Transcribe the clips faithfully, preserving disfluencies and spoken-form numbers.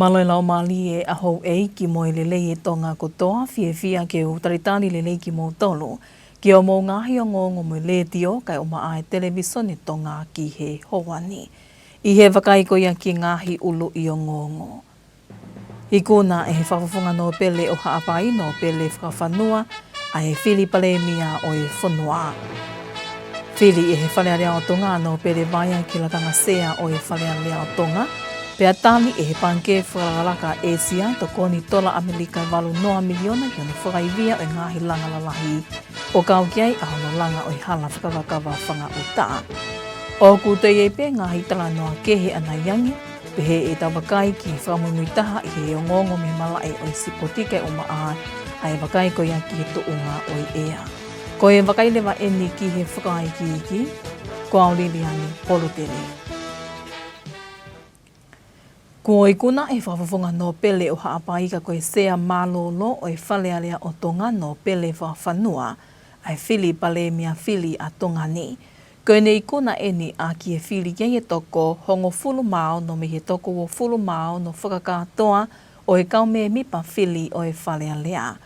Mālō e laumālie ʻa houʻeiki mo e lelei ʻa Tonga kotoa, fiefia ke u talitali lelei kimoutolu ki hoʻomou ngaahi ongoongo mei he letiō kae ʻumaʻā e televisone Tonga ki he houa ni. ʻI he vakai ko ia ki he ngaahi ʻuluʻi ongoongo. Ikuna ʻe he Fakafofonga Nōpele ʻo Haʻapai, Nōpele Fakafanua, ʻa e fili Palēmia ʻo e fonua. Fili ʻe he Fale Alea ʻo Tonga ʻa Nōpele Vaea ki he Lakanga Sea ʻo e Fale Alea ʻo Tonga, pea tali ʻe he Pangikē Fakalakalaka ʻĒsia tokoni tola ʻAmelika ʻe valu noa miliona ki hono fakaivia ʻo e ngaahi langa lalahi, ʻo kau ki ai ʻa hono langa ʻo e hala fakakavakava fanga ʻuta. ʻOku toe ʻi ai pē ngaahi talanoa kehe ʻanai ange, pehē ʻetau vakai ki he fakamuimui taha ʻi he ongoongo mei he malaʻe ʻo e sipoti kae ʻumaʻā ʻa e vakai ko ia ki he tuʻunga ʻo e ʻea. Ko e vakai leva eni ki he fakaikiiki, ko au Liliani Polutele. Kuo ikuna ʻe he Fakafofonga Nōpele ʻo Haʻapai ka ko e Sea Mālōlō ʻo e Fale Alea ʻo Tonga, Nōpele Fakafanua, ʻa e fili Palēmia fili ʻa Tonga ni. Ko ʻene ikuna eni ʻaki e fili ki ai e toko hongofulu mā ono mei he toko uofulu mā ono fakakātoa ʻo e kau mēmipa fili ʻo e Fale Alea.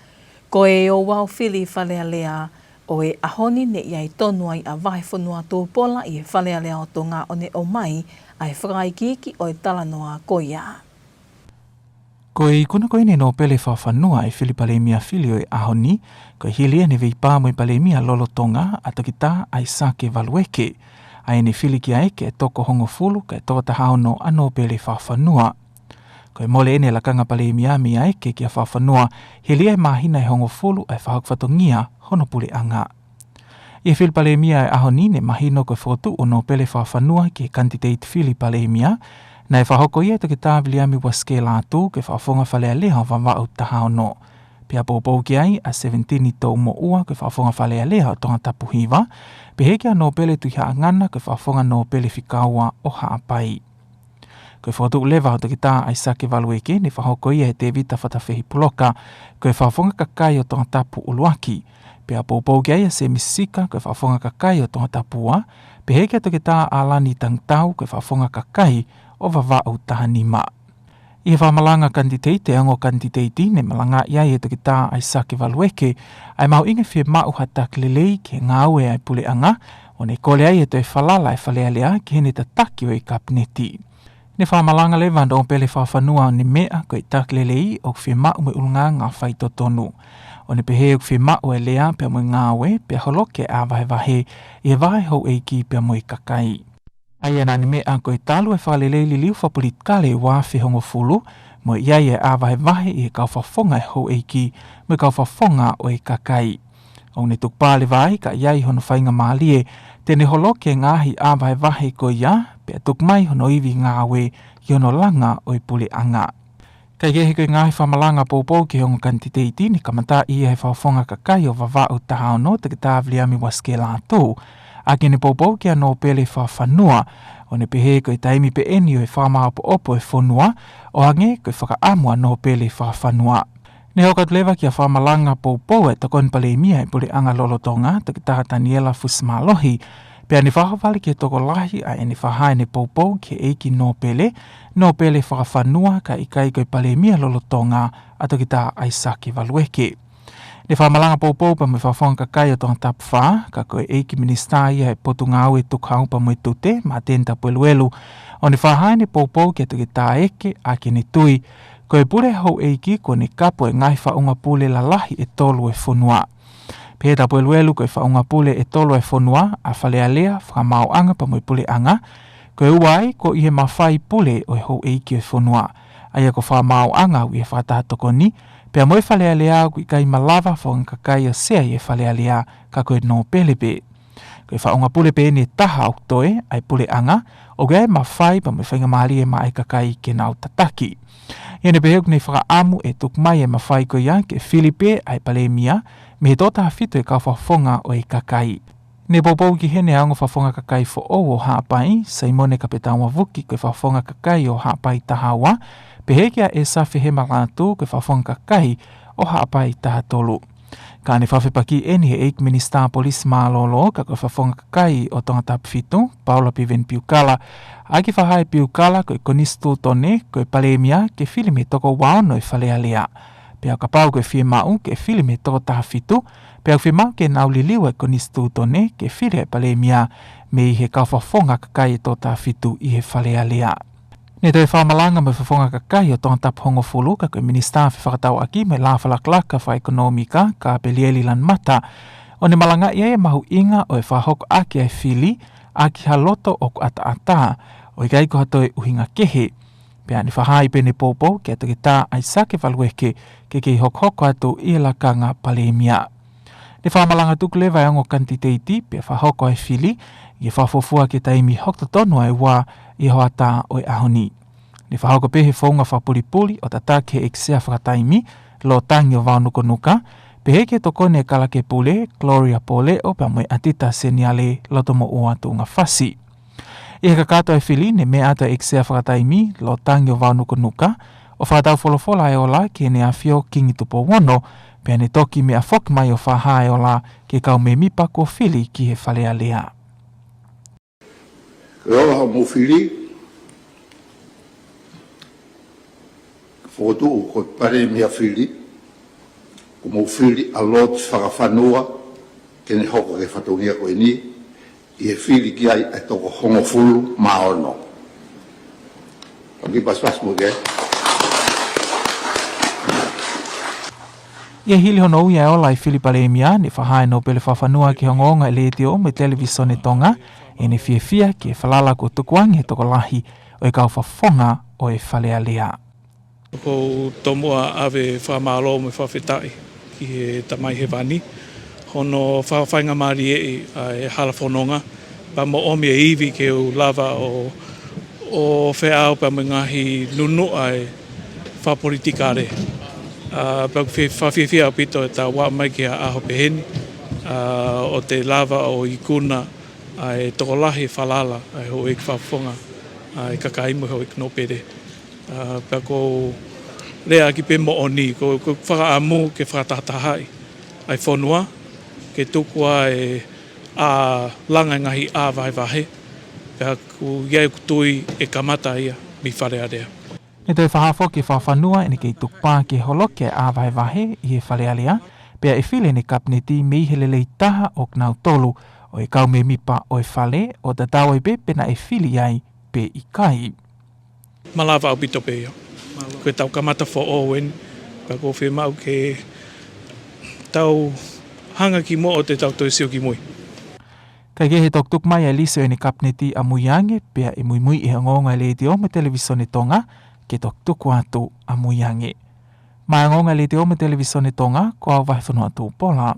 Ko e ouau fili Fale Alea ʻo e ʻaho ni ne ʻi ai tonu ai ʻa Vahefonua Tupola ʻi he Fale Alea ʻo Tonga ʻo ne ʻomai ʻa e fakaikiiki ʻo e talanoa ko ia. Ko e ikuna ko eni ʻa e Nōpele Fakafanua ʻa e fili Palēmia fili ʻo e ʻaho ni, ko e hili ʻene veipā mo e Palēmia lolotonga ʻa Toketā ʻAisake Valueke, ʻa ʻene fili kia ʻEke ʻa e toko hongofulu kae toko taha ono ʻa Nōpele Fakafanua. Ko e mole eni e lakanga Palēmia mei ʻEke kia Fakafanua, hili ʻa e māhina ʻe hongofulu ʻa e fakahoko fatongia hono puleʻanga. ʻI he fili Palēmia ʻo e ʻaho ni, ne mahino ko e fokotuʻu ʻo Nōpele Fakafanua ki he kanititeiti fili Palēmia, naʻe fakahoko ia ʻe Toketā Viliami Uasikē Lātū ko e Fakafofonga Fale Alea ʻo Vavaʻu taha ono. Pea poupou ki ai ʻa Seventini Toumoʻua ko e Fakafofonga Fale Alea ʻo Tongatapu hiva, pehē kia Nōpele Tuʻihaʻangana ko e Fakafofonga Nōpele fika ua ʻo Haʻapai. Ko e fokotuʻu leva ʻo Toketā ʻAisake Valueke, ne fakahoko ia ʻe Tēvita Fatafehi Puloka ko e Fakafofonga Kakai ʻo Tongatapu ʻUluaki. Pea poupou ki ai ʻa Sēmisi Sika ko e Fakafofonga Kakai ʻo Tongatapu ua, pehē kia Toketā ʻAlani Tangitau ko e Fakafofonga Kakai ʻo Vavaʻu taha nima. ʻI he fakamalanga kanititeiti ʻa e ongo kanititeiti, ne malangaʻi ai ʻe Toketā ʻAisake Valueke ʻa e mahuʻinga e fiemaʻu ha taki lelei ki he ngāue ʻa e puleʻanga, ʻo ne kole ai ʻe toe falala ʻa e Fale Alea ki heʻene tataki ʻo e Kapineti. Ne fakamalanga leva ʻa Nōpele Fakafanua ʻo ne meʻa ko e taki lelei ʻoku fiemaʻu mo e ʻulungaanga faitotonu. ʻO ne pehē ʻoku fiemaʻu e lea pea mo e ngāue, pea holoki e ʻā vahevahe ʻi he vahe houʻeiki pea mo e kakai. ʻA ia naʻa ne meʻa ko e talu e fakalelei liliu fakapolitikale ʻe ua afe hongofulu, mo e ʻi ai e ʻā vahevahe ʻi he kau fakafofonga ʻo e houʻeiki mo e kau fakafofonga ʻo e kakai. ʻOku ne tukupā leva ai ka ʻi ai hono faingamālie, te ne holoki e ngaahi ʻā vahevahe ko ia, pea tuku mai hono ivi ngāue ʻi hono langa ʻo e puleʻanga. Kaekehe, ko e ngaahi fakamalanga poupou ki he ongo kanititeiti, ne kamataʻi ia ʻe he Fakafofonga Kakai ʻo Vavaʻu taha ono, Toketā Viliami Uasikē Lātū, ʻaki ʻene poupou kia Nōpele Fakafanua, ʻo ne pehē ko e taimi pē eni ʻo e fakamāʻopoʻopo e fonua, ʻo hangē ko e fakaʻamu ʻa Nōpele Fakafanua. Ne hoko atu leva ki he fakamalanga poupou ʻa e Tokoni Palēmia ʻo e puleʻanga lolotonga, Toketā Taniela Fusimālohi, pea ne fakahohaʻa ki he tokolahi ʻa ʻene fakahā ʻene poupou ki he ʻEiki Nōpele, Nōpele Fakafanua, kae ʻikai ko e Palēmia lolotonga, ʻa Toketā ʻAisake Valueke. Ne fakamalanga poupou pea mo e Fakafofonga Kakai ʻo Tongatapu fā, ka ko e ʻEiki Minisitā ia ʻo e Potungāue Tukuhau pea mo e Tute, Māteni Tapueluelu, ʻo ne fakahā ʻene poupou kia Toketā ʻEke, ʻaki ʻene tui ko e pule houʻeiki kuo ne kapu e ngaahi faʻunga pule lalahi ʻe tolu ʻo e fonua. Pehē ʻe Tapueluelu, ko e faʻunga pule ʻe tolu ʻo e fonua, ʻa Fale Alea, Fakamaauʻanga pea mo e Puleʻanga, ko e ua ai kuo ʻi he mafai pule ʻo e houʻeiki ʻo e fonua, ʻa ia ko Fakamaauʻanga ʻoku ʻi he fakataha tokoni, pea mo e Fale Alea ʻoku ʻikai malava Fakafofonga Kakai ʻo sea ʻi he Fale Alea, ka ko e Nōpele pē. Ko e faʻunga pule pē eni ʻe taha ʻoku toe, ʻa e Puleʻanga, ʻoku ʻi ai e mafai pea mo e faingamālie maʻa e kakai ke nau tataki. ʻI heʻene pehē ʻoku ne fakaʻamu ʻe tuku mai e mafai ko ia ke fili pē ʻa e Palēmia mei he toko taha fitu ʻo e kau fakafofonga ʻo e kakai. Ne poupou ki heni ʻa e ongo Fakafofonga Kakai foʻou ʻo Haʻapai, Saimone Kapetaua Vuki ko e Fakafofonga Kakai ʻo Haʻapai taha ua, pehē kia ʻEsafe Hema Lātū ko e Fakafofonga Kakai ʻo Haʻapai taha tolu. Ka ne fakafepaki eni ʻe he ʻEiki Minisitā Polisi Mālōlō ka ko e Fakafofonga Kakai ʻo Tongatapu fitu, Paula Piveni Piukala, ʻaki fakahā ʻe Piukala ko e Konisitūtone ko e Palēmia ke fili mei he toko ua ono ʻo e Fale Alea. Pea kapau ko e fiemaʻu ke fili mei he toko taha fitu, pea ʻoku fiemaʻu ke nau liliu e Konisitūtone ke fili e Palēmia mei he kau Fakafofonga Kakai ʻe toko taha fitu ʻi he Fale Alea. Ne toe fakamalanga mo e Fakafofonga Kakai ʻo Tongatapu hongofulu ka ko e Minisitā Fefakatauʻaki mo e Lafa Lakalaka Fakaʻekonōmika, Kapelieli Lanumata, ʻo ne malangaʻi ai e mahuʻinga ʻo e fakahoko ʻaki e fili ʻaki ha loto ʻoku ʻataʻatā, ʻo ʻikai ko ha toe ʻuhinga kehe. Pea ne fakahā ai pē ʻene poupou kia Toketā ʻAisake Valueke ke kei hokohoko atu ʻi he lakanga Palēmia. Ne fakamalanga tuku leva e ongo kanititeiti pea fakahoko e fili ʻi he fakafuofua ki he taimi hoko totonu ai ʻa e ua ʻi he hoʻatā ʻo e ʻaho ni. Ne fakahoko pē ʻe he founga fakapulipuli ʻo tataki ʻe he ʻEiki Sea fakataimi, Lōtangi ʻo Vaunukunuka, pehē ki he tokoni ʻa e Kalake Pule, Gloria Pōleʻo, pea mo e ʻAtita Seniale Lotomoʻua Tuʻungafasi. ʻI he kakato e fili, ne meʻa atu e ʻEiki Sea fakataimi, Lōtangi ʻo Vaunukunuka, ʻo fakatau folofola e ola ki heʻene ʻAfio Kingi Tupou Ono, pea ne toki meʻa foki mai ʻo fakahā e ola ki he kau mēmipa kuo fili ki he Fale Alea. Ko e ola hoʻomou fili, fokotuʻu ko e Palēmia fili, ko hoʻomou fili ʻa Lord Fakafanua, ke ne hoko ki he fatongia ko eni, ʻi he fili ki ai e toko hongofulu mā ono. Ka ki paspas mo ke. ʻI he hili hono ui e ola e fili Palēmia, ne fakahā e Nōpele Fakafanua ki he ongoongo ʻa e Letiō mo e Televisone Tonga, ʻene fiefia ki he falala kuo tukuange ʻe he tokolahi ʻo e kau Fakafofonga ʻo e Fale Alea. ʻOku ou tomuʻa ʻave fakamālō mo e fakafetaʻi ki he Tamai Hēvani, hono fakafaingamālieʻi ʻa e hala fononga, pea mo ʻomi e ivi ke u lava ʻo, ʻo feʻao pea mo e ngaahi nunuʻa ʻa e fakapolitikale. ʻA, pea ʻoku fie-, fakafiefia ʻaupito ʻetau aʻu mai ki he ʻaho pehē ni, ʻa, ʻo te lava ʻo ikuna ʻa e tokolahi falala ʻa e houʻeiki fakafofonga ʻa e kakai mo e houʻeiki nōpele. ʻA, pea ʻoku ou lea ʻaki pē moʻoni, ko, ko e fakaʻamu ke fakatahatahaʻi ʻa e fonua, ke tuku ʻa e ʻā langa e ngaahi ʻā vahevahe, pea ʻoku ʻi ai ʻeku tui ʻe kamata ia mei Fale Alea. Ne toe fakahā foki ʻe Fakafanua ʻene kei tukupā ke holoki e ʻā vahevahe ʻi he Fale Alea, pea ʻe fili ʻene Kapineti mei he lelei taha ʻo kinautolu ʻo e kau mēmipa ʻo e Fale, ʻo tatau ai pē pe naʻe fili ai pe ʻikai. Malava ʻaupito pē ia. Ko ʻetau kamata foʻou eni, pea ʻoku fiemaʻu ke tau hanga ki muʻa ʻo te tau toe sio ki mui. Kae kehe, toki tuku mai e lisi ʻo ʻene Kapineti ʻamui ange, pea ʻe muimui ʻe he ongoongo ʻa e Letiō mo e Televisone Tonga ke toki tuku atu ʻamui ange. Maʻá e ongoongo ʻa e Letiō mo e Televisone Tonga, ko au Vahefonua Tupola.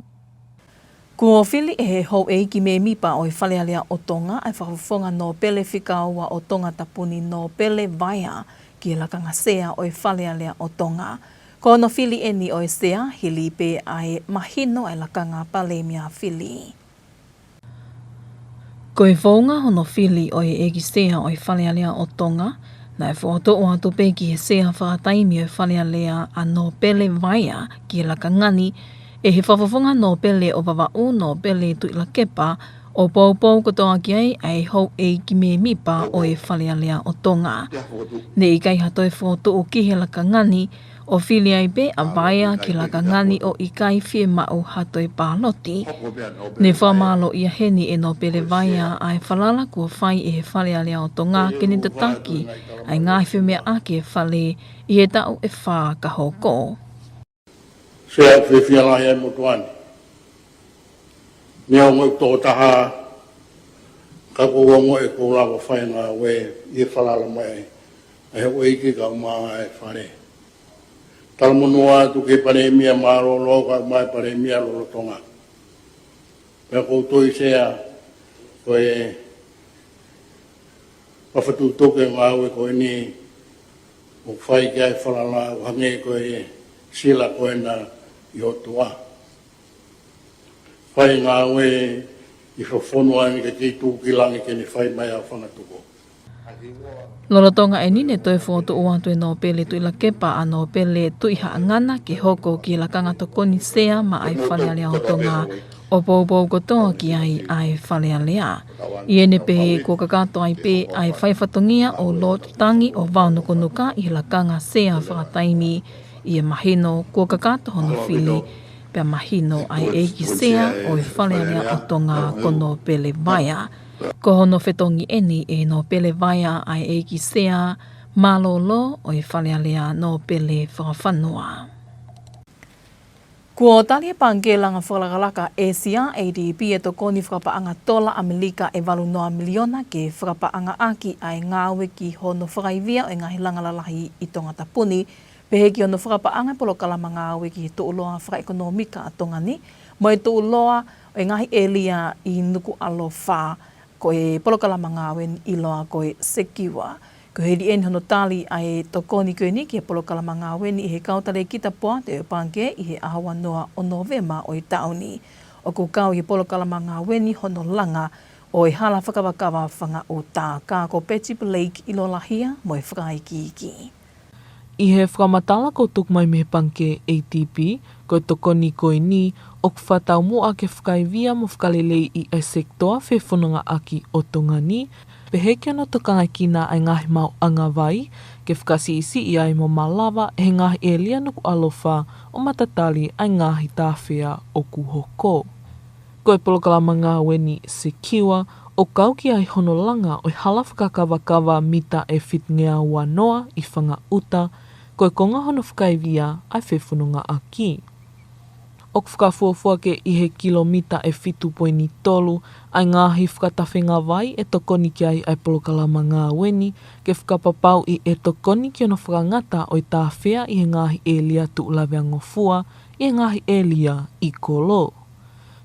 Kuo fili ʻe he houʻeiki mēmipa ʻo e Fale Alea ʻo Tonga ʻa e Fakafofonga Nōpele fika ua ʻo Tongatapu ni, Nōpele Vaea, ki he lakanga sea ʻo e Fale Alea ʻo Tonga. Ko hono fili eni ʻo e sea hili pē ʻa e mahino ʻa e lakanga Palēmia fili. Ko e founga hono fili ʻo e ʻEiki Sea ʻo e Fale Alea ʻo Tonga, naʻe fokotuʻu atu pē ki he sea fakataimi ʻo e Fale Alea ʻa Nōpele Vaea ki he lakanga ni, ʻe he Fakafofonga Nōpele ʻo Vavaʻu, Nōpele Tuʻilakepa, ʻo poupou kotoa ki ai ʻa e houʻeiki mēmipa ʻo e Fale Alea ʻo Tonga. Ne ʻikai ha toe fokotuʻu ki he lakanga ni, ʻo fili ai pē ʻa Vaea ki he lakanga ni ʻo ʻikai fiemaʻu ha toe pāloti. Ne fakamālōʻia heni ʻe Nōpele Vaea ʻa e falala kuo fai ʻe he Fale Alea ʻo Tonga ke ne tataki ʻa e ngaahi femeʻaʻaki ʻa e Fale ʻi he taʻu ʻe fā ka hoko. Sea, ʻoku fiefia lahi ʻa e motuʻa ni. Neongo ʻeku tokotaha, ka ʻoku ou ongoʻi ʻoku ou lava ʻo fai e ngāue ʻi he falala mai ʻa e houʻeiki kae ʻumaʻā e Fale. Talamonū atu ki he Palēmia Mālōlō kae ʻumaʻā e Palēmia lolotonga. Pea ʻoku ou tui, Sea, ko e fakatuʻutuʻu e ngāue ko eni, ʻoku fai ki ai e falala, ʻo hangē ko e sila ko ena ʻi ho tuʻa. Fai e ngāue ʻi he fonua ni kae kei tuku ki langi ke ne fai mai ʻa e fanga tuku. Lolotonga ʻeni ne toe fokotuʻu atu e nōpele Tuʻilakepa ʻa Nōpele Tuʻihaʻangana ke hoko ki he lakanga tokoni sea maʻa e Fale Alea ʻo Tonga, ʻo poupou kotoa ki ai ʻa e Fale Alea. ʻI heʻene pehē kuo kakato ai pē ʻa e fai fatongia ʻo Lord Tangi ʻo Vaonukunuka ʻi he lakanga sea fakataimi ʻi he mahino kuo kakato hono fili, pea mahino ʻa e ʻeiki sea ʻo e Fale Alea ʻo Tonga ko Nōpele Vaea. Ko hono fetongi ʻeni ʻe Nōpele Vaea ʻa e ʻeiki sea mālōlō ʻo e Fale Alea Nōpele Fakafanua. Kuo tali ʻe he Pangikē Langa Fakalakalaka ʻĒsia, ADB, e tokoni fakapaʻanga tola ʻAmelika ʻe valu noa miliona ke fakapaʻangaʻaki ʻa e ngāue ki hono fakaivia ʻo e ngaahi langa lalahi ʻi Tongatapu ni, pehē ki hono fakapaʻanga e polokalama ngāue ki he tuʻuloa fakaʻekonōmika ʻa Tonga ni, mo e tuʻuloa ʻo e ngaahi ʻēlia ʻi Nukuʻalofa, ko e polokalama ngāue ni ʻiloa ko e Secure. Ko e hili ʻeni hono tali ʻa e tokoni ko eni ki he polokalama ngāue ni ʻe he kau talēkita poate ʻo e Pangikē ʻi he ʻaho ua noa ʻo Nōvema ʻo e taʻu ni. ʻOku kau ʻi he polokalama ngāue ni hono langa ʻo e hala fakakavakava fanga ʻuta. Ka ko Betty Blake ʻi Lolahia mo e fakaikiiki. ʻI he fakamatala kuo tuku mai mei he Pangikē ADB, ko e tokoni ko eni ʻoku fakataumuʻa ke fakaivia mo fakaleleiʻi e sekitoa fefonongaʻaki ʻo Tonga ni, pehē ki hono tokangaʻi ʻa e ngaahi maʻuʻanga vai ke fakasiʻisiʻi ai mo malava ʻe he ngaahi ʻēlia Nukuʻalofa ʻo matatali ʻa e ngaahi tāfea ʻoku hoko. Ko e polokalama ngāue ni Secure, ʻoku kau ki ai hono langa ʻo e hala fakakavakava mita ʻe fitungeau ua noa ʻi fanga ʻuta, ko e konga hono fakaivia ʻa e fefonongaʻaki. ʻOku fakafuofua ke ʻi he kilomita ʻe fitu poini tolu ʻa e ngaahi fakatafenga vai ʻe tokoni ki ai ʻa e polokalama ngāue ni, ke fakapapauʻi ʻe tokoni ki hono fakangata ʻo e tāfea ʻi he ngaahi ʻēlia tuʻu laveangofua ʻi he ngaahi ʻēlia ʻi kolo.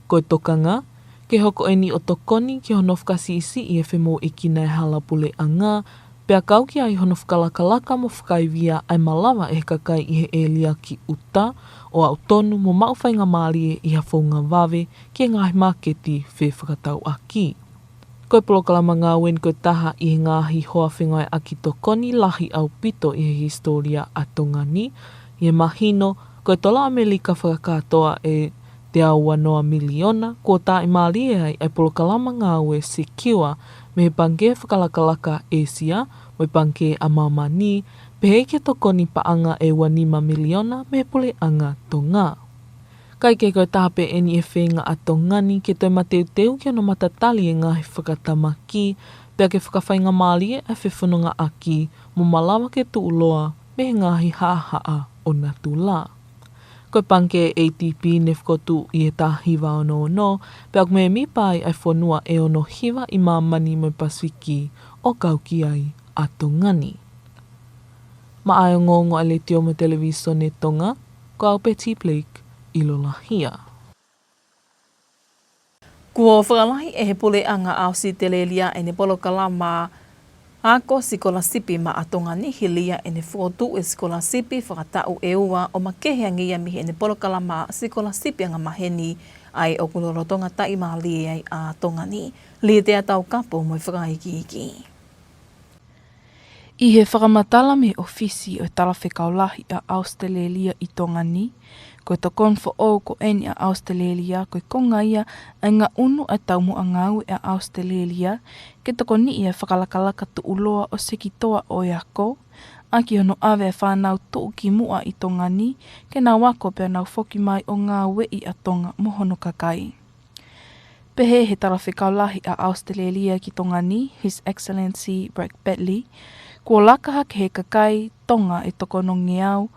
Ko e tokanga, ke hoko ʻeni ʻo tokoni ki hono fakasiʻisiʻi e femoʻuekina e hala puleʻanga, pea kau ki ai hono fakalakalaka mo fakaivia ʻa e malava ʻe he kakai ʻi he ʻēlia ki ʻuta, ʻo aʻu tonu mo maʻu faingamālie ʻi ha founga vave ki he ngaahi māketi fefakatauʻaki. Ko e polokalama ngāue ni ko e taha ʻi he ngaahi hoa fengāueʻaki tokoni lahi ʻaupito ʻi he hisitōlia ʻa Tonga ni, ʻi he mahino ko e tola ʻAmelika fakakātoa ʻe teau ua noa miliona kuo tāʻimālie ai ʻa e polokalama ngāue Secure mei he Pangikē Fakalakalaka ʻĒsia mo e Pangikē ʻa Māmani, pehē ki he tokoni paʻanga ʻe ua nima miliona mei he puleʻanga Tonga. Kae kehe, ko e taha pē ʻeni e feinga ʻa Tonga ni ke toe mateuteu ki hono matatali e ngaahi fakatamaki, pea ke fakafaingamālie ʻa e fefonongaʻaki mo malava ke tuʻuloa mei he ngaahi haʻahaʻa ʻo natula. Ko e Pangikē ADB ne fokotuʻu ʻi he taha hiva ono ono, pea ʻoku mēmipa ai ʻa e fonua ʻe ono hiva ʻi Māmani mo e Pasifiki ʻo kau ki ai ʻa Tonga ni. Maʻá e ongoongo ʻa e Letiō mo e Televīsone Tonga, ko au Betty Blake ʻi Lolahia. Kuo fakalahi ʻe he Puleʻanga ʻAositelēlia ʻene polokalama ako sikolasipi maʻa Tonga ni, hili ia ʻene fokotuʻu e sikolasipi fakataʻu ʻe ua ʻo makehe ange ia mei heʻene polokalama sikolasipi angamaheni, ʻa ia ʻoku lolotonga tāʻimālie ai ʻa Tonga ni. Litea Taukapo mo e fakaikiiki. ʻI he fakamatala mei he ʻofisi ʻo e Talafekau Lahi ʻa ʻAositelēlia ʻi Tonga ni, ko e tokoni foʻou ko eni ʻa ʻAositelēlia ko e konga ia ʻa e ngaʻunu ʻa e taumuʻa ngāue ʻa ʻAositelēlia ke tokoniʻi ʻa e fakalakalaka tuʻuloa ʻo e sekitoa ʻo e ako, ʻaki hono ʻave ʻa e fānau tuʻukimuʻa ʻi Tonga ni ke nau ako pea nau foki mai ʻo ngāueʻi ʻa Tonga mo hono kakai. Pehē ʻe he Talafekau Lahi ʻa ʻAositelēlia ki Tonga ni, His Excellency Bragg Batley, kuo laka hake ʻe he kakai Tonga ʻe toko ono ngeau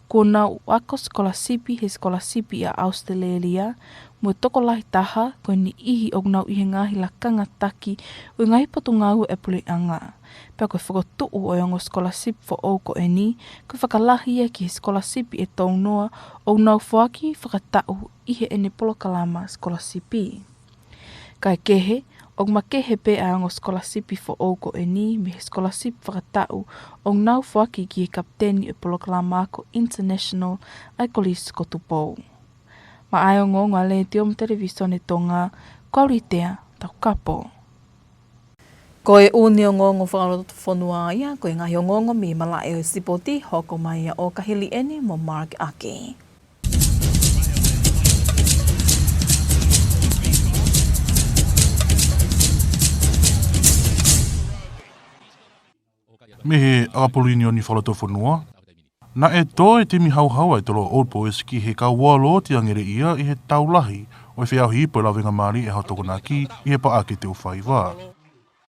kuo nau ako sikolasipi he sikolasipi ʻa ʻAositelēlia, mo e tokolahi taha ko e niʻihi ʻoku nau ʻi he ngaahi lakanga taki ʻo e ngaahi potungāue ʻa e puleʻanga. Pea ko e fokotuʻu ʻo e ongo sikolasipi foʻou ko eni, ko e fakalahi ia ki he sikolasipi ʻe tolu noa ʻoku nau foaki fakataʻu ʻi heʻene polokalama sikolasipi. Kae kehe, ʻoku makehe pē ʻa e ongo sikolasipi foʻou ko eni mei he sikolasipi fakataʻu ʻoku nau foaki ki he kapiteni ʻo e polokalama ako International ʻa e Kolisi ko Tupou. Maʻá e ongoongo ʻa e Letiō mo e Televīsone Tonga, ko au Litea Taukapo. Ko e ʻū ongoongo fakalotofonua ia, ko e ngaahi ongoongo mei he malaʻe ʻo e sipoti, hoko mai ia ʻo Kahili eni mo Mark ʻAki. Mei he ʻakapulu ʻiunioni fakalotofonua, naʻe tō e timi hauhau ʻa e Toloa Old Boys ki he kau ualo ʻo Tingeleʻia ʻi he tau lahi ʻo e feʻauhi ipu ʻa e lavengamālie ʻa e Tokonaki ʻi he Paʻake Teufaiva.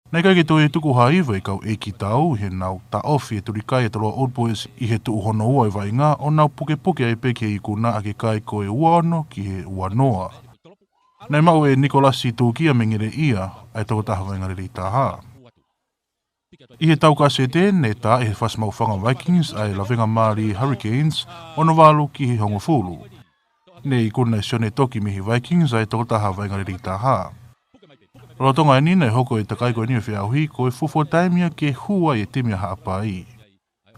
Naʻe ʻikai ke toe tuku ha ivi ʻa e kau ʻeikitau ʻi heʻenau taʻofi e tulikai ʻa e Toloa Old Boys ʻi he tuʻu hono ua ʻo e vaʻinga ʻo nau pukepuke ai pē ki he ikuna ʻa e kai ko e ua ono ki he ua noa. Naʻe maʻu ʻe Nikolasi Tukia mei Ngeleʻia ʻa e tokotaha vaʻinga lelei taha. ʻI he tau kasete, naʻe tā ʻe he Fasi Maʻufanga Vikings ʻa e lavengamālie Hurricanes ono valu ki he hongofulu. Naʻe ikuna ʻe Sione Toki mei he Vikings ʻa e tokotaha vaʻinga lelei taha. Lolotonga eni naʻe hoko e takai ko eni ʻo e feʻauhi ko e fuofua taimi ia ke hū ai e timi ʻa Haʻapai.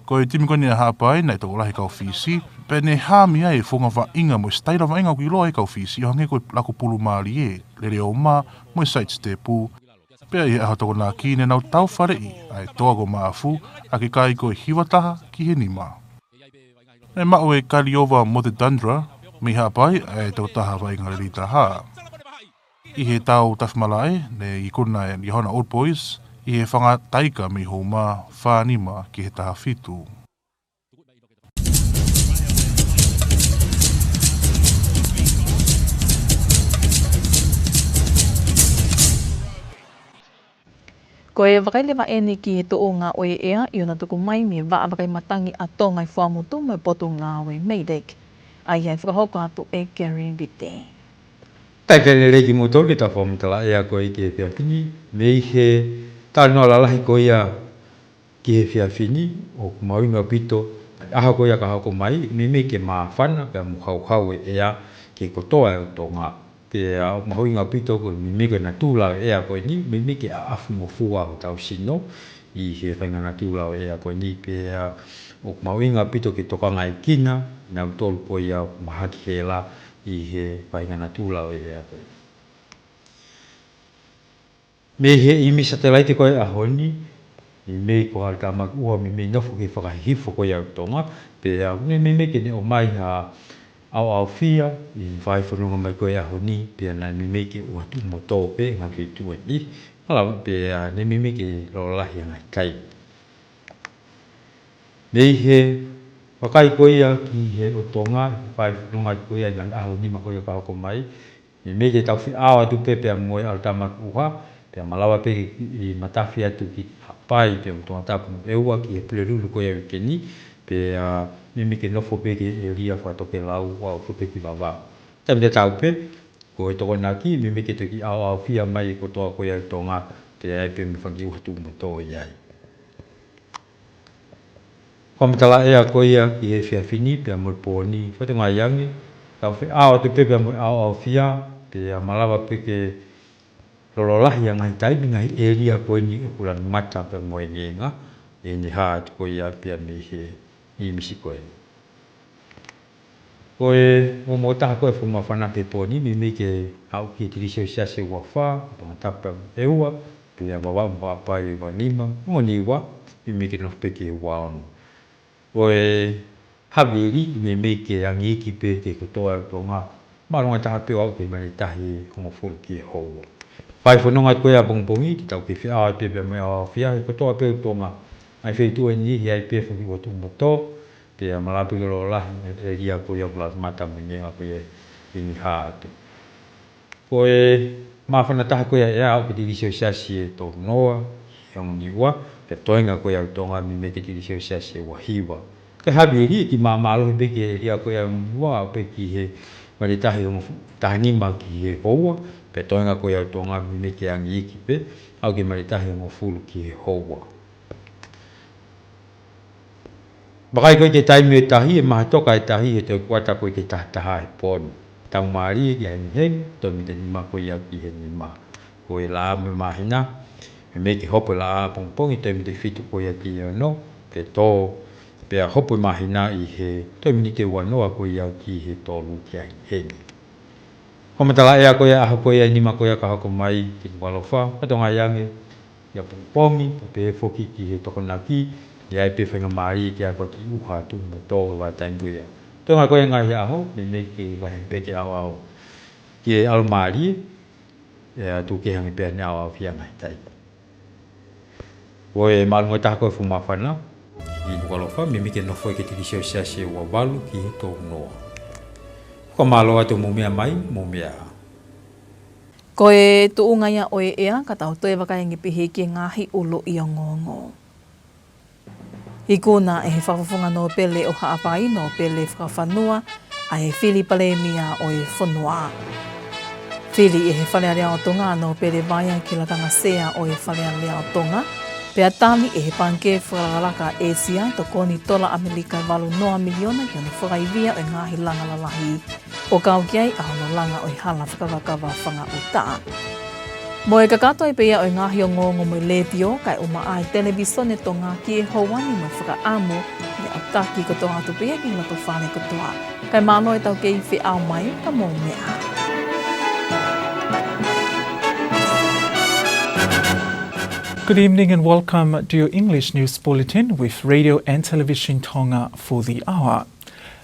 Ko e timi ko eni ʻa Haʻapai naʻe tokolahi kau Fisi, pea ne hā mei ai e founga vaʻinga mo e sitaila vaʻinga ʻoku ʻiloa ai kau Fisi ʻo hangē ko e laku pulu mālie, lele ʻo mā, mo e side step. Pea ʻi he ʻaho Tokonaki naʻa nau tau faleʻi ʻa e toa ko Maʻafu ʻaki e kai ko e hiva taha ki he nima. Naʻe maʻu ʻe Kaliova Motedandra mei Haʻapai ʻa e tokotaha vaʻinga lelei taha. ʻI he tau tafi malaʻe, naʻe ikuna ʻe Liahona Old Boys ʻi he fanga taika mei Houma, fā nima ki he taha fitu. Ko e vakai leva eni ki he tuʻunga ʻo e ʻea ʻi hono tuku mai mei he Vaʻa Vakai Matangi ʻa Tonga ʻi Fuaʻamotu mo e Potungāue MEIDECC. ʻA ia ʻe fakahoko atu ʻe Gary Vite. Talitali lelei kimoutolu ki heʻetau fakamatala ʻea ko ē ki he efiafi ni, mei he talanoa lalahi ko ia ki he efiafi ni, ʻoku mahuʻinga ʻaupito ʻa e ʻaho ko ia ka hoko mai, meimei ke māfana pea mo hauhau e ʻea ki he kotoa ʻo Tonga. Pea ʻoku mahuʻinga ʻaupito ko e meimei ko e natula ʻo e ʻea ko eni, meimei ke ʻaʻafi mo fua hotau sino ʻi he faʻahinga natula ʻo e ʻea ko eni, pea ʻoku mahuʻinga ʻaupito ke tokangaekina ʻa kinautolu ko ia ʻoku mahaki hela ʻi he faʻahinga natula ʻo e ʻea ko eni. Mei he ʻīmisi satelaite ko ē ʻaho ni, meimei ko Halitāmaki ʻUha meimei nofo ki he fakahihifo ko ia ʻo Tonga, pea ʻoku ne meimei ke ne ʻomai ha ʻaoʻaofia ʻi he fai fononga mai ko ē ʻaho ni, pea naʻe meimei ke ʻuha tuʻu mo tō pē ngaahi feituʻu ʻi, malava pea ne meimei ke lolo lahi ʻa e ngaahi taimi. Mei he vakai ko ia ki he ʻo Tonga, fai fononga ko ia ʻi he ʻaho nima ko ia ka hoko mai, meimei ke tau feʻao atu pē pea mo e Halitāmaki ʻUha, pea malava pē ke kiʻi matafi atu ki Haʻapai, pea mo Tongatapu mo ʻEua ki he Pulelulu ko ia ʻo e uike ni, pea meimei ke nofo pē ki he ʻēlia fakatokelau ʻo aʻu pē ki Vavaʻu. Taimi tatau pē, ko e Tokonaki, meimei ke toki ʻaoʻaofia mai e kotoa ko ia ʻo Tonga, pea ʻai pē mo e fanga kiʻi ʻuha tuʻu mo tō ʻi ai. Fakamatala ʻea ko ia ki he efiafi ni pea mo e pō ni, fakatokangaʻi ange, tau feʻao atu pē pea mo e ʻaoʻaofia, pea malava pē ke lolo lahi ʻa e ngaahi taimi, ngaahi ʻēlia ko eni ʻoku lanu mata pea mo e ngenga, ʻi heʻene hā atu ko ia pea mei he ʻīmisi ko ē. Ko e momoʻi taha ko ē ʻoku māfana ki he pō ni, meimei ke aʻu ki he tigilī selesiasi ʻe ua fā, Tongatapu pea mo ʻEua, pea Vavaʻu mo Haʻapai ʻe ua nima, mo Niua, meimei ke nofo pē ki he ua ono. Ko e havili, meimei ke angi iiki pē ki he kotoa ʻo Tonga, māʻolunga taha pē ʻo aʻu ki he mali tahi ʻe hongofulu ki he houa. Fai fononga ko ia ʻapongipongi, ke tau kei feʻao atu pē pea mo e ʻaoʻaofia, he kotoa pē ʻo Tonga. ʻA e feituʻu ʻe niʻihi ʻai pē fanga kiʻi ʻuha tuʻu mo tō, pea malava pē ke lolo lahi e ʻēlia ko ia ʻoku lanu mata mo e ngenga ko ia ʻi heʻene hā atu. Ko e māfana taha ko ia ʻea aʻu ki he tigilī selesiasi ʻe tolu noa, ʻi he ongo Niua, pea toenga ko ia ʻo Tonga meimei ki he tigilī selesiasi ʻe ua hiva. Ko e havili ʻe kiʻi māmālohi pē ki he ʻēlia ko ia ʻo Niua, aʻu pē ki he mali tahi ʻe hongofulu, taha nima ki he houa, pea toenga ko ia ʻo Tonga meimei ke angi iiki pē, aʻu ki he mali tahi ʻe hongofulu ki he houa. Vakai ko ē ki he taimi ʻo e tahi, ʻe mahatoka e tahi he toe kuata ko ē ki he taha taha he pō ni. Tau mālie ki he hengihengi, toe miniti ʻe nima ko ia ki he nima. Ko e laʻā mo e māhina, meimei ke hopo e laʻā ʻapongipongi, toe miniti ʻe fitu ko ia ki he ono, pea tō, pea hopo e māhina ʻi he toe miniti ʻe ua noa ko ia ki he tolu ki he hengihengi. Fakamatala ʻea ko ia ʻaho ko ia ʻe nima ko ia ka hoko mai, ki Nukuʻalofa, fakatokangaʻi ange, ki he pongipongi, pea pehē foki ki he Tokonaki, ʻe ʻi ai pē faingamālie ke ʻalu ki ʻuha tuʻu mo tō he vahaʻa taimi ko ia. Toe ngata ko e ngaahi ʻaho, meimei ke vahe pē ke ʻaoʻao ki he ʻalomālie, ʻe ʻatu ke hangē pē ʻene ʻaoʻao ʻi he ngaahi taimi. Ko e māʻolunga taha ko e fuʻu māfana ʻi Nukuʻalofa, meimei ke nofo ʻi he televīsone Siasi ua valu ki he tolu noa. Fakamālō atu hoʻomou meʻa mai, mou meʻa ā. Ko e tuʻunga ia ʻo e ʻea, ka tau toe vakai ange pē ki he ngaahi ʻuluʻi ongoongo. Ikuna ʻe he Fakafofonga Nōpele ʻo Haʻapai, Nōpele Fakafanua, ʻa e fili palēmia ʻo e fonua. Fili ʻe he Fale Alea ʻo Tonga ʻa Nōpele Vaea ki he Lakanga Sea ʻo e Fale Alea ʻo Tonga, pea tali ʻe he Pangikē Fakalakalaka ʻĒsia e tokoni tola ʻAmelika ʻe valu noa miliona ki hono fakaivia ʻo e ngaahi langa lalahi, ʻo kau ki ai ʻa hono langa ʻo e hala fakakavakava fanga ʻuta. Mo e kakato ai pē ia ʻo e ngaahi ongoongo mei he Letiō kae ʻumaʻā e Televīsone Tonga ki he houa ni, mo e fakaʻamu ke ʻautaki kotoa atu pē ia ki he loto fale kotoa. Kae mālō e tau kei feʻao mai, ka mou meʻa ā. Good evening and welcome to your English news bulletin with Radio and Television Tonga for the hour.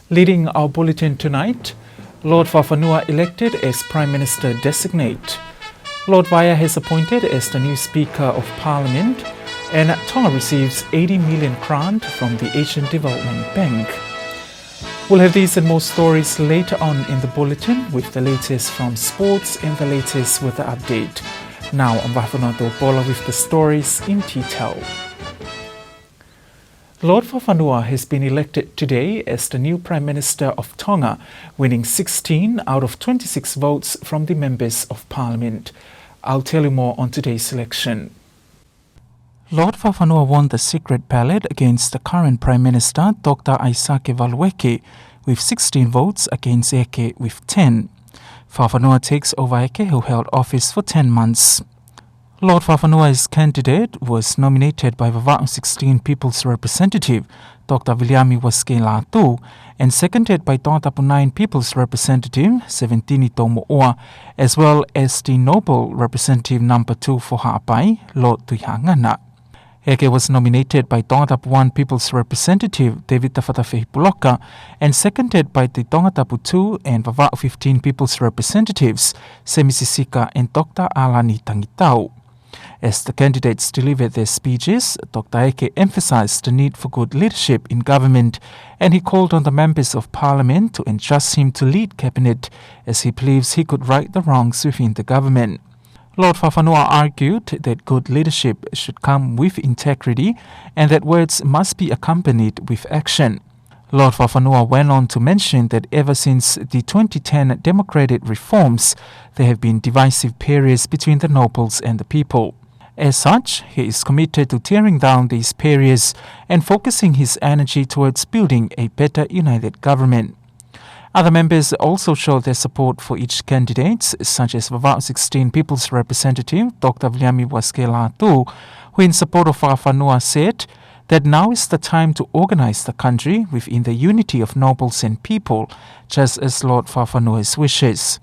Leading our bulletin tonight, Lord Fakafanua elected as Prime Minister Designate. Lord Vaea has appointed as the new Speaker of Parliament, and Tonga receives eighty million grant from the Asian Development Bank. We'll have these and more stories later on in the bulletin, with the latest from sports and the latest weather update. Now, I'm Vahefonua Topola with the stories in detail. Lord Fakafanua has been elected today as the new Prime Minister of Tonga, winning sixteen out of twenty-six votes from the Members of Parliament. I'll tell you more on today's election. Lord Fakafanua won the secret ballot against the current Prime Minister, Doctor ʻAisake Valu Eke, with sixteen votes against Eke with ten. Fakafanua takes over Eke, who held office for ten months. Lord Fakafanua's candidate was nominated by Vavaʻu sixteen People's Representative, Doctor Viliami Uasike Lātū, and seconded by Tongatapu nine People's Representative, Seventini Toumoʻua, as well as the Noble Representative number two for Haʻapai, Lord Tuʻihaʻangana. Eke was nominated by Tongatapu one People's Representative, Tevita Fatafehi Puloka, and seconded by the Tongatapu two and Vavaʻu fifteen People's Representatives, Semisi Sika and Doctor ʻAlani Tangitau. As the candidates delivered their speeches, Doctor Eke emphasized the need for good leadership in government, and he called on the members of parliament to entrust him to lead cabinet, as he believes he could right the wrongs within the government. Lord Fakafanua argued that good leadership should come with integrity and that words must be accompanied with action. Lord Fakafanua went on to mention that ever since the twenty ten democratic reforms, there have been divisive periods between the nobles and the people. As such, he is committed to tearing down these periods and focusing his energy towards building a better united government. Other members also showed their support for each candidate, such as Vavaʻu sixteen People's Representative, Doctor Viliami Uasike Lātū, who in support of Fakafanua said that now is the time to organize the country within the unity of nobles and people, just as Lord Fakafanua's wishes.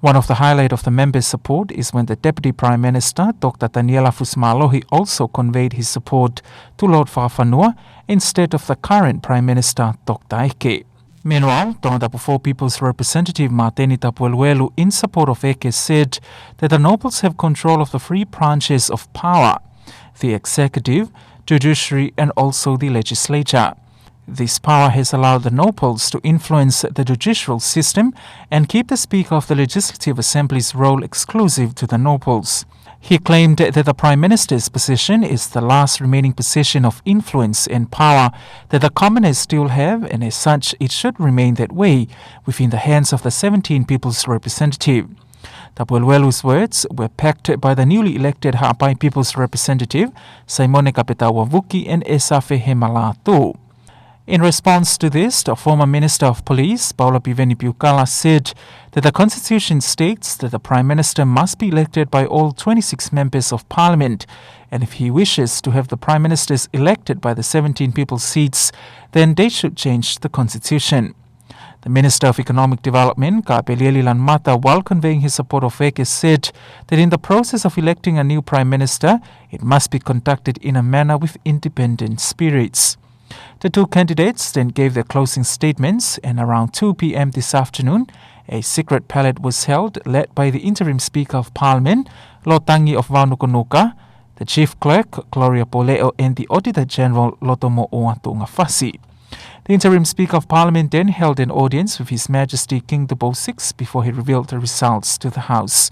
One of the highlight of the members' support is when the Deputy Prime Minister, Doctor Taniela Fusimālohi, also conveyed his support to Lord Fakafanua instead of the current Prime Minister, Doctor Eke. Meanwhile, Tongatapu four People's Representative Mateni Tapueluelu, in support of Eke, said that the nobles have control of the three branches of power, the executive, judiciary, and also the legislature. This power has allowed the nobles to influence the judicial system and keep the Speaker of the Legislative Assembly's role exclusive to the nobles. He claimed that the Prime Minister's position is the last remaining position of influence and power that the commoners still have, and as such, it should remain that way within the hands of the seventeen People's Representative. Tapueluelu's words were backed by the newly elected Haʻapai People's Representative, Saimone Kapetaua Vuki and Esafe Hema Lātū. In response to this, the former Minister of Police, Paula Piveni Piukala, said that the Constitution states that the Prime Minister must be elected by all twenty-six members of Parliament, and if he wishes to have the Prime Ministers elected by the seventeen people's seats, then they should change the Constitution. The Minister of Economic Development, Kapelieli Lanumata, while conveying his support of Eke, said that in the process of electing a new Prime Minister, it must be conducted in a manner with independent spirits. The two candidates then gave their closing statements, and around two p.m. this afternoon, a secret ballot was held, led by the interim Speaker of Parliament, Lord Tangi of Vavanukonuka, the Chief Clerk, Gloria Poleo, and the Auditor General, Lotomoʻua Tuʻungafasi. The interim Speaker of Parliament then held an audience with His Majesty King Tupou the sixth before he revealed the results to the House.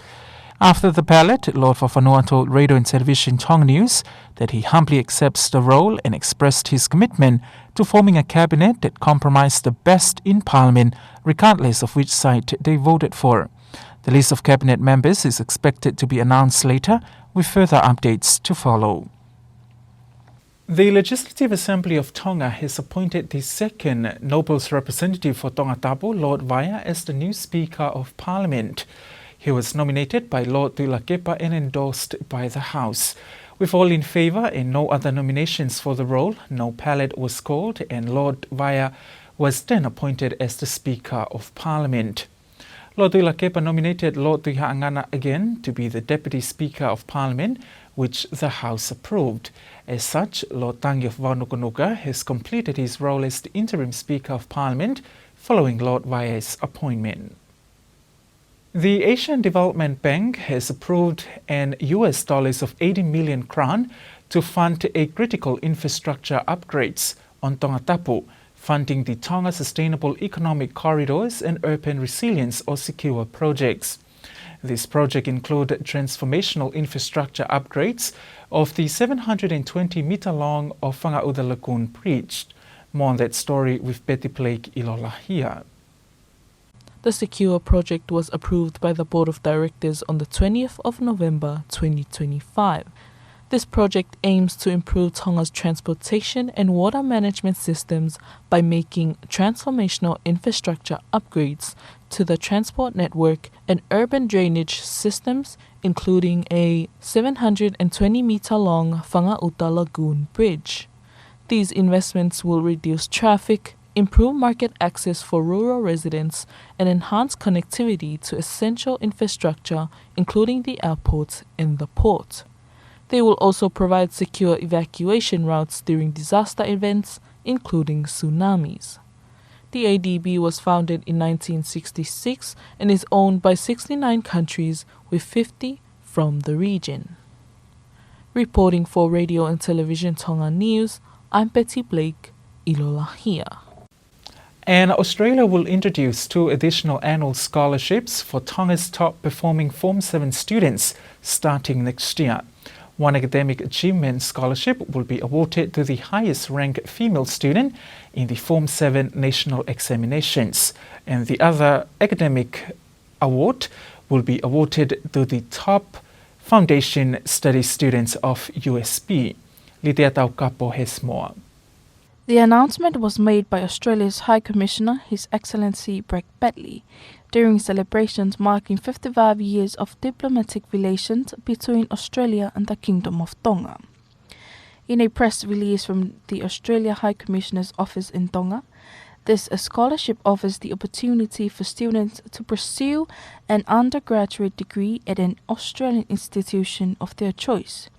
After the ballot, Lord Fafanua told Radio and Television Tonga News that he humbly accepts the role and expressed his commitment to forming a cabinet that compromised the best in Parliament, regardless of which side they voted for. The list of cabinet members is expected to be announced later, with further updates to follow. The Legislative Assembly of Tonga has appointed the second Nobles Representative for Tongatapu, Lord Vaea, as the new Speaker of Parliament. He was nominated by Lord Tuʻilakepa and endorsed by the House. With all in favour and no other nominations for the role, no ballot was called and Lord Vaea was then appointed as the Speaker of Parliament. Lord Tuʻilakepa nominated Lord Tuʻihaʻangana again to be the Deputy Speaker of Parliament, which the House approved. As such, Lord Tangi of Vavanukonuka has completed his role as the interim Speaker of Parliament following Lord Vaea's appointment. The Asian Development Bank has approved an U S dollars of eighty million grant to fund a critical infrastructure upgrades on Tongatapu, funding the Tonga Sustainable Economic Corridors and Urban Resilience or SECURE projects. This project include transformational infrastructure upgrades of the seven hundred and twenty meter long Fangaʻuta Lagoon Bridge. More on that story with Betty Blake ʻIlolahia. The SECURE project was approved by the Board of Directors on the twentieth of November twenty twenty-five. This project aims to improve Tonga's transportation and water management systems by making transformational infrastructure upgrades to the transport network and urban drainage systems, including a seven hundred and twenty meter long Fangaʻuta Lagoon Bridge. These investments will reduce traffic, improve market access for rural residents, and enhance connectivity to essential infrastructure, including the airport and the port. They will also provide secure evacuation routes during disaster events, including tsunamis. The A D B was founded in nineteen sixty-six and is owned by sixty-nine countries, with fifty from the region. Reporting for Radio and Television Tonga News, I'm Betty Blake ʻIlolahia. And Australia will introduce two additional annual scholarships for Tonga's top performing Form seven students starting next year. One academic achievement scholarship will be awarded to the highest ranked female student in the Form seven national examinations, and the other academic award will be awarded to the top foundation study students of U S P. Litea Taukapo has more. The announcement was made by Australia's High Commissioner, His Excellency Brett Batley, during celebrations marking fifty-five years of diplomatic relations between Australia and the Kingdom of Tonga. In a press release from the Australia High Commissioner's office in Tonga, this scholarship offers the opportunity for students to pursue an undergraduate degree at an Australian institution of their choice.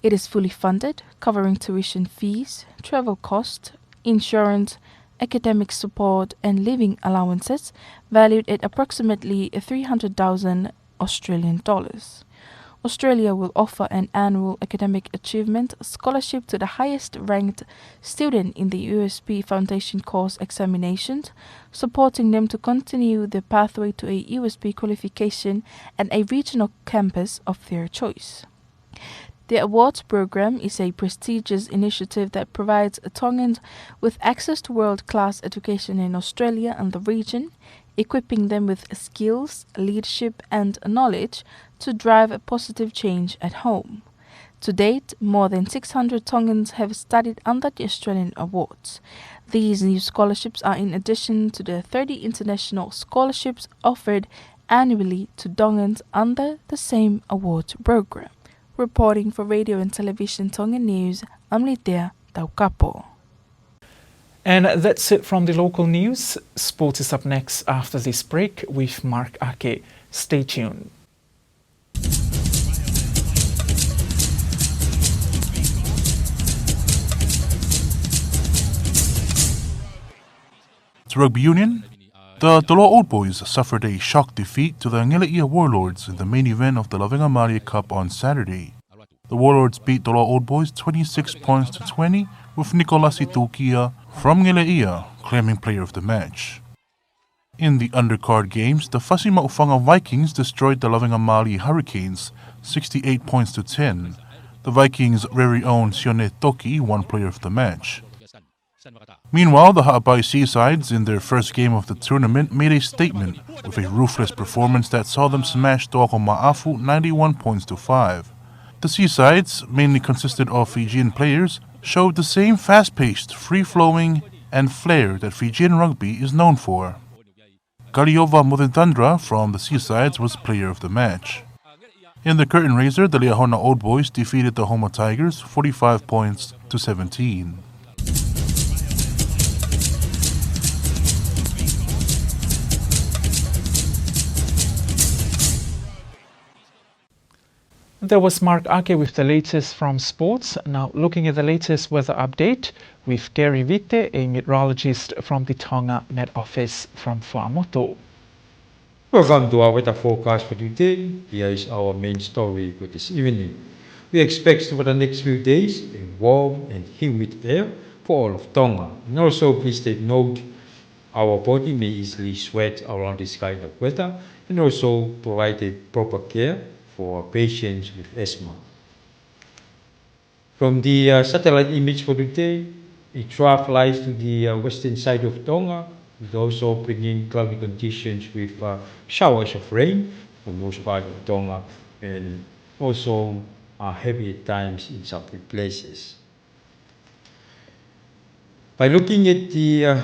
It is fully funded, covering tuition fees, travel costs, insurance, academic support, and living allowances, valued at approximately three hundred thousand Australian dollars. Australia will offer an annual academic achievement scholarship to the highest ranked student in the U S P Foundation Course examinations, supporting them to continue their pathway to a U S P qualification and a regional campus of their choice. The awards program is a prestigious initiative that provides Tongans with access to world-class education in Australia and the region, equipping them with skills, leadership, and knowledge to drive a positive change at home. To date, more than six hundred Tongans have studied under the Australian awards. These new scholarships are in addition to the thirty international scholarships offered annually to Tongans under the same awards program. Reporting for Radio and Television Tonga News, I'm Litea Taukapo. And that's it from the local news. Sport is up next after this break with Mark Ake. Stay tuned. To rugby union, the Toloa Old Boys suffered a shock defeat to the Ngeleʻia Warlords in the main event of the Lavengamālie Cup on Saturday. The Warlords beat Toloa Old Boys twenty-six points to twenty, with Nikolasi Tukia from Ngeleʻia claiming player of the match. In the undercard games, the Fasi Maʻufanga Vikings destroyed the Lavengamālie Hurricanes sixty-eight points to ten. The Vikings' very own Sione Toki won player of the match. Meanwhile, the Haʻapai Seasides, in their first game of the tournament, made a statement with a ruthless performance that saw them smash Toako Maʻafu ninety-one points to five. The Seasides, mainly consisted of Fijian players, showed the same fast-paced, free-flowing, and flair that Fijian rugby is known for. Kaliova Mothetandra from the Seasides was player of the match. In the curtain raiser, the Liahona Old Boys defeated the Houma Tigers forty-five points to seventeen. That was Mark Ake with the latest from sports. Now, looking at the latest weather update with Gary Vite, a meteorologist from the Tonga Met Office from Fuaʻamotu. Welcome to our weather forecast for today. Here is our main story for this evening. We expect for the next few days a warm and humid air for all of Tonga. And also, please take note, our body may easily sweat around this kind of weather, and also provide a proper care for patients with asthma. From the, uh, satellite image for today, a trough lies to the, uh, western side of Tonga, with also bringing cloudy conditions with, uh, showers of rain for most part of Tonga, and also, uh, heavy at times in some places. By looking at the, uh,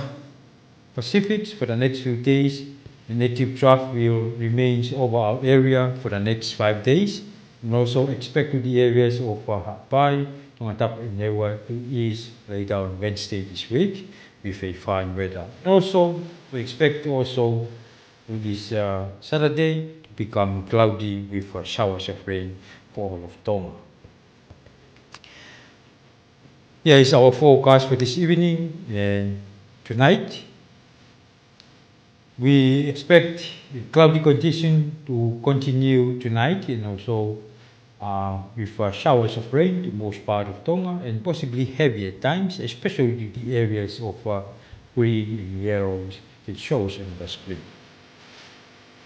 Pacific for the next few days, the native trough will remain over our area for the next five days, and also expect to the areas of, uh, Haʻapai, Tongatapu and Niua to ease later on Wednesday this week with a fine weather. And also, we expect also this, uh, Saturday to become cloudy with, uh, showers of rain for all of Tonga. Here is our forecast for this evening and tonight. We expect cloudy condition to continue tonight and also, uh, with, uh, showers of rain to most part of Tonga and possibly heavy at times, especially the areas of, uh, green and yellows it shows on the screen.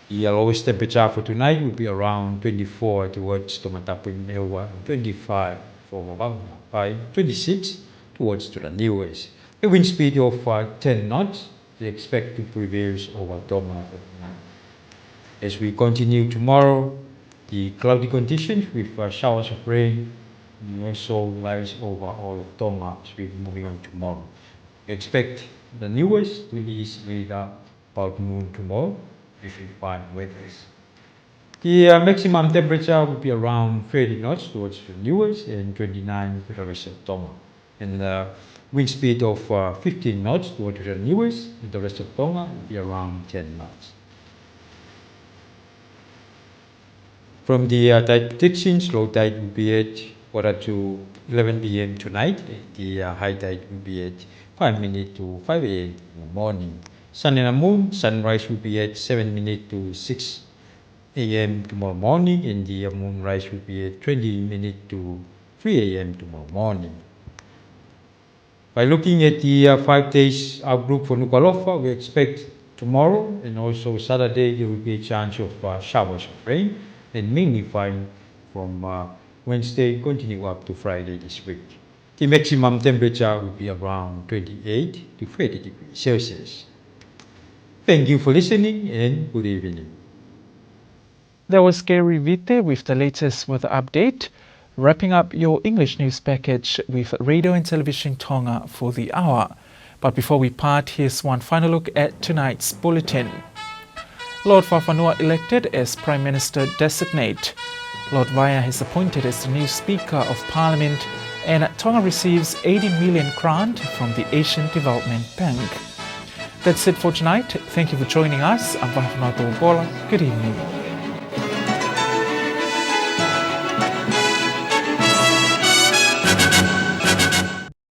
The lowest temperature for tonight will be around twenty-four towards Tongatapu and Niua, twenty-five for Vavaʻu, by twenty-six towards to the Niuas. A wind speed of, uh, ten knots is expected to prevail over Tonga. As we continue tomorrow, the cloudy conditions with, uh, showers of rain will also rise over all of Tonga as we moving on tomorrow. We expect the Niuas to ease later about noon tomorrow with a fine weather. The, uh, maximum temperature will be around thirty knots towards the Niuas and twenty-nine to the rest of Tonga. And, uh, wind speed of, uh, fifteen knots towards the Niuas and the rest of Tonga will be around ten knots. From the, uh, tide predictions, low tide will be at quarter to eleven P M tonight. The, uh, high tide will be at five minutes to five A M in the morning. Sun and moon, sunrise will be at seven minutes to six A M tomorrow morning, and the, uh, moonrise will be at twenty minutes to three A M tomorrow morning. By looking at the, uh, five days outlook for Nukuʻalofa, we expect tomorrow and also Saturday there will be a chance of, uh, showers of rain and mainly fine from, uh, Wednesday, continue up to Friday this week. The maximum temperature will be around twenty-eight to thirty degrees Celsius. Thank you for listening and good evening. That was Gary Vite with the latest weather update, wrapping up your English news package with Radio and Television Tonga for the hour. But before we part, here's one final look at tonight's bulletin. Lord Fakafanua elected as Prime Minister designate. Lord Vaea is appointed as the new Speaker of Parliament, And Tonga receives eighty million grant from the Asian Development Bank. That's it for tonight. Thank you for joining us. I'm Vahefonua Topola. Good evening.